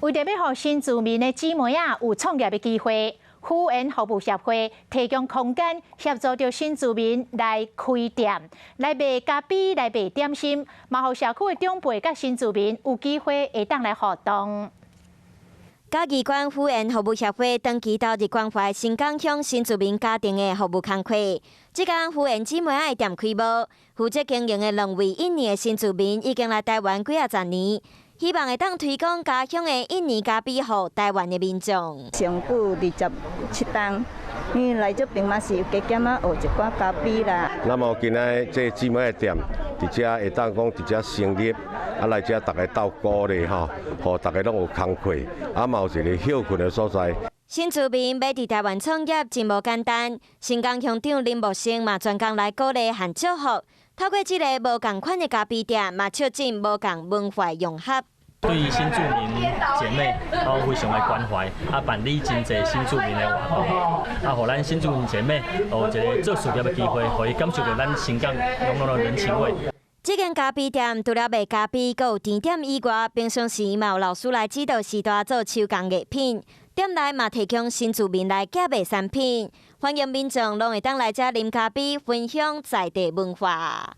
為著欲予新住民的姊妹仔有創業的機會，福緣服務協會提供空間協助著新住民來開店，來賣咖啡，來賣點心，嘛予社區的長輩佮新住民有機會會當來互動。嘉義縣福緣服務協會長期投入關懷新港鄉新住民家庭的服務工課。這間福緣姊妹仔的店開幕，負責經營的兩位印尼的新住民已經來台灣幾仔十年，希望會當推廣家鄉的印尼咖啡予台灣的民眾。上久27冬，因為來這邊嘛是加減仔學一寡咖啡啦。那麼今仔這姊妹的店，佇遮會當講佇遮成立，啊來遮逐家鬥鼓勵吼，予逐家攏有工課，啊嘛有一个歇睏的所在。新住民欲佇台灣創業真無簡單，新港鄉長林木生嘛專工來鼓勵和祝福。透過這个無仝款的咖啡店，嘛促進無仝文化融合。對於新住民姐妹都非常的關懷，啊辦理真濟新住民的活動，啊，予咱新住民姐妹有一个做事業的機會，予伊感受著咱新港濃濃的人情味。這間咖啡店除了賣咖啡，閣有甜點以外，平常時嘛有老師來指導序大做手工藝品。店內嘛提供新住民來寄賣產品，歡迎民眾攏會當來遮啉咖啡，分享在地文化。